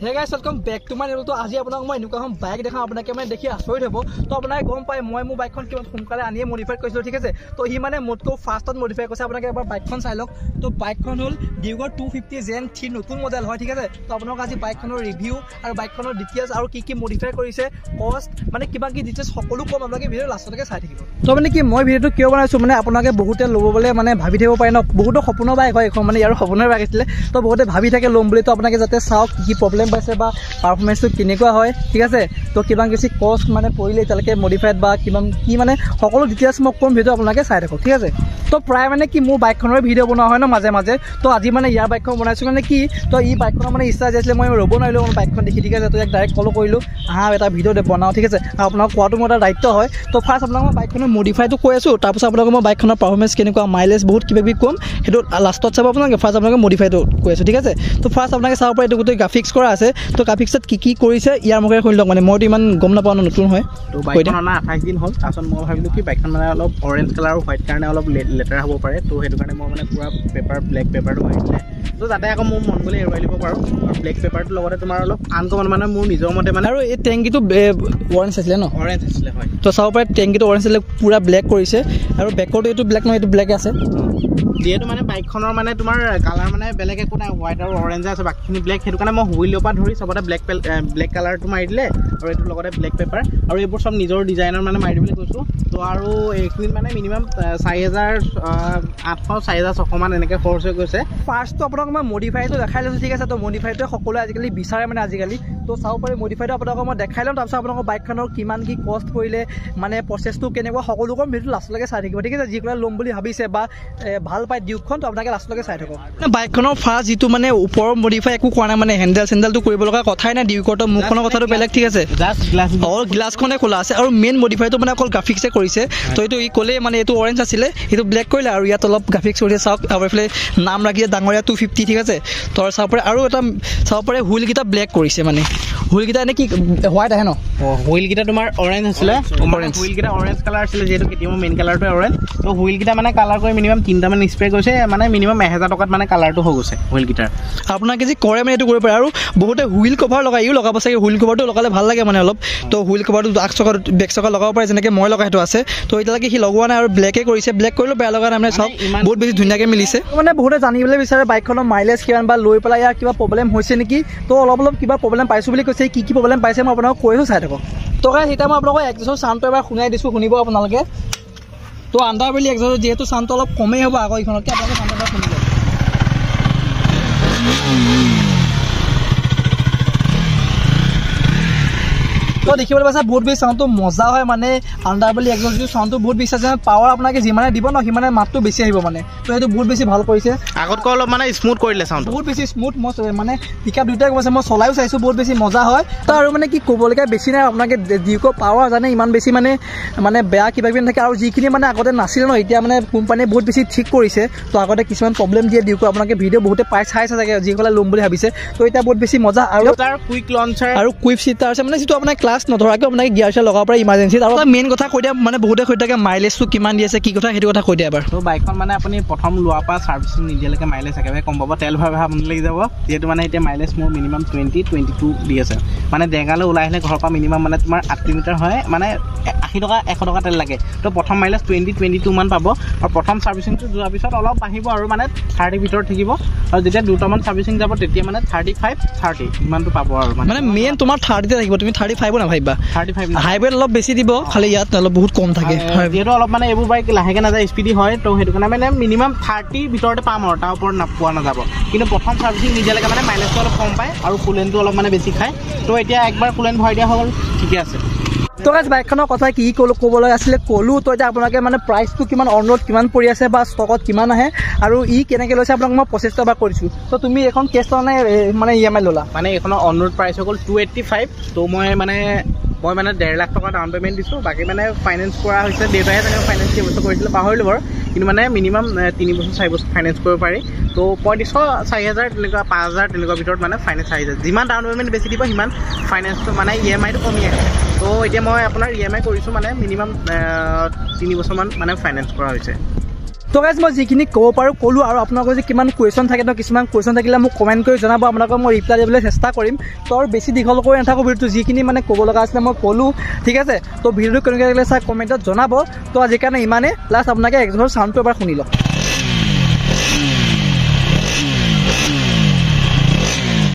Hey guys, welcome back to my channel. তো আজি আপোনাক মই এনেকুৱা এখন বাইক দেখাম, আপোনাকে মানে দেখি আচৰিত হ'ব। তো আপোনাক গম পাই মই মোৰ বাইকখন কিমান সোনকালে আনিয়ে মডিফাই কৰিছিলোঁ, ঠিক আছে। তো সি মানে মোতকৈ ফাৰ্ষ্টত মডিফাই কৰিছে। আপোনাকে এবাৰ বাইকখন চাই লওক। তো বাইকখন হ'ল ডিউকৰ 250 জেন 3 নতুন মডেল হয়, ঠিক আছে। তো আপোনাক আজি বাইকখনৰ ৰিভিউ আৰু বাইকখনৰ ডিটেইলছ আৰু কি কি মডিফাই কৰিছে, কষ্ট মানে কিবা কি ডিটেইলছ সকলো ক'ম, আপোনালোকে ভিডিঅ' লাষ্টলৈকে চাই থাকিব। তো মানে কি মই ভিডিঅ'টো কিয় বনাইছোঁ, মানে আপোনালোকে বহুতে ল'বলৈ মানে ভাবি থাকিব পাৰে ন, বহুতো সপোনৰ বাইক হয় এইখন, মানে ইয়াৰ সপোনৰ বাইক আছিলে। তো বহুতে ভাবি থাকে ল'ম বুলি। তো আপোনালোকে যাতে চাওক কি কি প্ৰব্লেম পাইছে বা পাৰফৰ্মেঞ্চটো কেনেকুৱা হয়, ঠিক আছে। তো কিমান বেছি কষ্ট মানে পৰিলে এতিয়ালৈকে মডিফাইড বা কিমান কি মানে সকলো ডিটেইলছ মই ক'ম, ভিডিঅ' আপোনালোকে চাই থাকক, ঠিক আছে। তো প্ৰায় মানে কি মোৰ বাইকখনৰে ভিডিঅ' বনোৱা হয় ন মাজে মাজে। তো আজি মানে ইয়াৰ বাইকখন বনাইছোঁ, মানে কি তো ই বাইকখনৰ মানে ইচ্ছা আছিলে, মই ৰ'ব নোৱাৰিলোঁ মানে বাইকখন দেখি, ঠিক আছে। তো ইয়াক ডাইৰেক্ট কল কৰিলোঁ, আহা এটা ভিডিঅ' বনাওঁ, ঠিক আছে। আৰু আপোনাক কোৱাটো মোৰ এটা দায়িত্ব হয়। তো ফাৰ্ষ্ট আপোনাক মই বাইকখনৰ মডিফাইটো কৈ আছোঁ, তাৰপিছত আপোনালোকক মই বাইকখনৰ পাৰফৰ্মেঞ্চ কেনেকুৱা, মাইলেজ বহুত কিবা কিবি ক'ম, সেইটো লাষ্টত চাব আপোনালোকে। ফাৰ্ষ্ট আপোনালোকে মডিফাইটো কৈ আছোঁ, ঠিক আছে। তো ফাৰ্ষ্ট আপোনালোকে চাব পাৰে এইটো গোটেই গ্ৰাফিক্স কৰা আছে। তো গ্ৰাফিক্সত কি কি কৰিছে ইয়াৰ মুখেৰে শুনি লওক, মানে মইতো ইমান গম নাপাওঁ ন, নতুন হয়। তো বাইকখন অনা 28 দিন হ'ল। তাৰপিছত মই ভাবিলোঁ কি বাইকখন মানে অলপ অৰেঞ্জ কালাৰ আৰু হোৱাইট কাৰণে অলপ লেতেৰা হ'ব পাৰে, তো সেইটো কাৰণে মই মানে পূৰা পেপাৰ ব্লেক পেপাৰটো মাৰি দিলে, তো যাতে আকৌ মোৰ মন গ'লে এৰুৱাই দিব পাৰোঁ। আৰু ব্লেক পেপাৰটোৰ লগতে তোমাৰ অলপ আনকমন মানে মোৰ নিজৰ মতে মানে। আৰু এই টেংকিটো অৰেঞ্জ আছিলে ন? অৰেঞ্জ আছিলে হয়। তো চাব পাৰে টেংকিটো অৰেঞ্জ আছিলে, পূৰা ব্লেক কৰিছে। আৰু বেকৰটো এইটো ব্লেক নহয়, এইটো ব্লেক আছে। যিহেতু মানে বাইকখনৰ মানে তোমাৰ কালাৰ মানে বেলেগ একো নাই, হোৱাইট আৰু অৰেঞ্জ আছে, বাকীখিনি ব্লেক। সেইটো কাৰণে মই হুইলৰ পৰা ধৰি চবতে ব্লেক ব্লেক কালাৰটো মাৰি দিলে, আৰু এইটোৰ লগতে ব্লেক পেপাৰ আৰু এইবোৰ চব নিজৰ ডিজাইনৰ মানে মাৰি দিবলৈ কৈছোঁ। তো আৰু এইখিনিত মানে মিনিমাম 4800 4600 মান এনেকৈ খৰচ হৈ গৈছে। ফাৰ্ষ্টটো আপোনাক মই মডিফাইটো দেখাই লৈছোঁ, ঠিক আছে। তো মডিফাইটোৱে সকলোৱে আজিকালি বিচাৰে মানে আজিকালি। তো চাব পাৰে মডিফাইটো আপোনালোকক মই দেখাই ল'ম, তাৰপিছত আপোনালোকৰ বাইকখনৰ কিমান কি কষ্ট পৰিলে, মানে প্ৰচেছটো কেনেকুৱা সকলো ক'ম, ভিডিঅ'টো লাষ্টলৈকে চাই থাকিব, ঠিক আছে। যিসকলে ল'ম বুলি ভাবিছে বা ভাল পায় ডিউকখন, তো আপোনালোকে লাষ্টলৈকে চাই থাকক। বাইকখনৰ ফাৰ্ষ্ট যিটো মানে ওপৰৰ মডিফাই একো কৰা নাই, মানে হেণ্ডেল চেণ্ডেলটো কৰিব লগা কথাই নাই ডিউকৰ। তো মুখখনৰ কথাটো বেলেগ, ঠিক আছে। অকল গ্লাছখনে খোলা আছে আৰু মেইন মডিফাইটো মানে অকল গ্ৰাফিক্সে কৰিছে। তো এইটো ই ক'লেই মানে এইটো অৰেঞ্জ আছিলে, এইটো ব্লেক কৰিলে আৰু ইয়াত অলপ গ্ৰাফিক্স কৰিছে, চাওক। আৰু এইফালে নাম ৰাখিছে ডাঙৰীয়া 250, ঠিক আছে। তো চাব পাৰে আৰু এটা চাব পাৰে হুইলকেইটা ব্লেক কৰিছে, মানে হুইলকেইটা এনে কি হোৱাইট আহে ন? হুইলকেইটা তোমাৰ অৰেঞ্জ আছিলে, হুইলকেইটা অৰেঞ্জ কালাৰ আছিলে, যিহেতু কেতিয়াবা মেইন কালাৰটোৱে অৰেঞ্জ। তো হুইলকেইটা মানে কালাৰ কৰি মিনিমাম 3টামান স্প্ৰে কৰিছে, মানে মিনিমাম 1000 টকাত মানে কালাৰটো হৈ গৈছে হুইলকেইটাৰ। আপোনালোকে যি কৰে মানে এইটো কৰিব পাৰে। আৰু বহুতে হুইল কভাৰ লগাই, ইও লগাব চাগে, হুইল কভাৰটো লগালে ভাল লাগে মানে অলপ। তো হুইল কভাৰটো আগ চকা বেক চকা লগাব পাৰে, যেনেকৈ মই লগাই সেইটো আছে। তো এতিয়ালৈকে সি লগোৱা নাই আৰু ব্লেকে কৰিছে, ব্লেক কৰিলেও বেয়া লগা নাই, মানে চব বহুত বেছি ধুনীয়াকৈ মিলিছে। মানে বহুতে জানিবলৈ বিচাৰে বাইকখনৰ মাইলেজ কিমান বা লৈ পেলাই ইয়াৰ কিবা প্ৰব্লেম হৈছে নেকি। তো অলপ অলপ কিবা প্ৰব্লেম পাইছোঁ বুলি কৈছে, কি কি প্ৰব্লেম পাইছে মই আপোনালোকক কৈ আছোঁ, চাই থাকক। তো গাইজ এতিয়া মই আপোনালোকক একজছৰ চাউণ্ডটো এবাৰ শুনাই দিছোঁ, শুনিব আপোনালোকে। তো আণ্ডাৰবেলি একজছৰ যিহেতু চাউণ্ডটো অলপ কমেই হ'ব আগৰ এইখনতকৈ, আপোনালোকে চাউণ্ডটো এবাৰ শুনিব। তো দেখিবলৈ পাইছে বহুত বেছি চাউণ্ডটো মজা হয়, মানে আণ্ডাৰবেলি একজছ যিটো চাউণ্ডটো বহুত বেছি আছে, পাৱাৰ আপোনালোকে যিমানে দিব ন সিমানে মাতটো বেছি আহিব মানে। তো সেইটো বহুত বেছি ভাল কৰিছে, আগতকৈ অলপ মানে স্মুথ কৰিলে চাউণ্ডটো, বহুত বেছি স্মুথ। মই মানে পিক আপ দুয়োটাই কৈছে, মই চলায়ো চাইছোঁ, বহুত বেছি মজা হয়। তো আৰু মানে কি ক'বলগীয়া বেছি নাই, আপোনালোকে ডিউকৰ পাৱাৰ জানে ইমান বেছি মানে মানে বেয়া কিবা কিবি নাথাকে। আৰু যিখিনি মানে আগতে নাছিলে ন, এতিয়া মানে কোম্পানীয়ে বহুত বেছি ঠিক কৰিছে। তো আগতে কিছুমান প্ৰব্লেম দিয়ে ডিউকৰ, আপোনালোকে ভিডিঅ' বহুতে পাই চাইছে চাগে যিসকলে ল'ম বুলি ভাবিছে। তো এতিয়া বহুত বেছি মজা। আৰু কুইক লঞ্চাৰ আৰু কুইক চিটাৰ আছে, মানে যিটো আপোনাৰ ক্লাছ নধৰাকৈ আপোনাক গিয়াৰ চিয়াৰ লগাব পাৰে ইমাৰ্জেঞ্চিত। আৰু মেইন কথা কৈ দিয়া, মানে বহুতে কৈ থাকে মাইলেজটো কিমান দি আছে কি কথা, সেইটো কথা কৈ দিয়া এবাৰ। তো বাইকখন মানে আপুনি প্ৰথম লোৱাৰ পৰা ছাৰ্ভিচিং নিদিয়ালৈকে মাইলেজ একেবাৰে কম পাব, তেল ভৰাই ভৰাই লাগি যাব। যিহেতু মানে এতিয়া মাইলেজ মোৰ মিনিমাম 20 22 দি আছে, মানে জেগালৈ ওলাই আহিলে ঘৰৰ পৰা মিনিমাম মানে তোমাৰ 8 কিলোমিটাৰ হয়, মানে 80 টকা 100 টকা তেল লাগে। তো প্ৰথম মাইলেজ 20 22 মান পাব। আৰু প্ৰথম ছাৰ্ভিচিংটো যোৱাৰ পিছত অলপ বাঢ়িব আৰু মানে 30 ভিতৰত থাকিব। আৰু যেতিয়া দুটামান ছাৰ্ভিচিং যাব তেতিয়া মানে 35 30 ইমানটো পাব। আৰু মানে মেইন তোমাৰ 30 থাকিব, তুমি 35 নাভাবিবা, 35 হাইৱেত অলপ বেছি দিব, খালি ইয়াত অলপ বহুত কম থাকে। যিহেতু অলপ মানে এইবোৰ বাইক লাহেকৈ নাযায়, স্পীডি হয়, তো সেইটো কাৰণে মানে মিনিমাম 30 ভিতৰতে পাম আৰু তাৰ ওপৰত পোৱা নাযাব। কিন্তু প্ৰথম ছাৰ্ভিচিং নিদিয়ালৈকে মানে মাইলেজটো অলপ কম পায় আৰু কুলেণ্টটো অলপ মানে বেছি খায়। তো এতিয়া একবাৰ কুলেণ্ট ভৰাই দিয়া হ'ল, ঠিকে আছে। তো গাইজ বাইকখনৰ কথা কি ক'লো ক'বলৈ আছিলে ক'লো। তো এতিয়া আপোনালোকে মানে প্ৰাইচটো কিমান, অন ৰোড কিমান পৰি আছে বা ষ্টকত কিমান আহে আৰু ই কেনেকৈ লৈছে আপোনাক মই প্ৰচেছটো এবাৰ কৰিছোঁ। তো তুমি এইখন কেছ লোৱা নাই মানে ই এম আই ল'লা? মানে এইখনৰ অন ৰোড প্ৰাইচ হৈ গ'ল 285। তো মই মানে 1.5 লাখ টকা ডাউন পে'মেণ্ট দিছোঁ, বাকী মানে ফাইনেন্স কৰা হৈছে। দেউতাহে তেনেকৈ ফাইনেন্স কেইবছৰ কৰিছিলে পাহৰিলোঁ বাৰু, কিন্তু মানে মিনিমাম 3 বছৰ 4 বছৰ ফাইনেন্স কৰিব পাৰি। তো 3500 4000 তেনেকুৱা 5000 তেনেকুৱা ভিতৰত মানে ফাইনেন্স আহি যায়। যিমান ডাউন পে'মেণ্ট বেছি দিব সিমান ফাইনেন্সটো মানে ই এম আইটো কমি আহে। তো এতিয়া মই আপোনাৰ ই এম আই কৰিছোঁ, মানে মিনিমাম 3 বছৰমান মানে ফাইনেন্স কৰা হৈছে। তো গাইজ, মই যিখিনি ক'ব পাৰোঁ ক'লোঁ, আৰু আপোনালোকৰ যে কিমান কুৱেশ্যন থাকে ন, কিছুমান কুৱেশ্যন থাকিলে মোক কমেণ্ট কৰি জনাব, আপোনালোকক মই ৰিপ্লাই দিবলৈ চেষ্টা কৰিম। তো আৰু বেছি দীঘল কৰি নাথাকোঁ ভিডিঅ'টো, যিখিনি মানে ক'ব লগা আছিলে মই ক'লোঁ, ঠিক আছে। তো ভিডিঅ'টো কেনেকুৱা লাগিলে চাই কমেণ্টত জনাব। তো আজিৰ কাৰণে ইমানেই। লাষ্ট আপোনালোকে এক্সৰ চাউণ্ডটো এবাৰ শুনি লওক।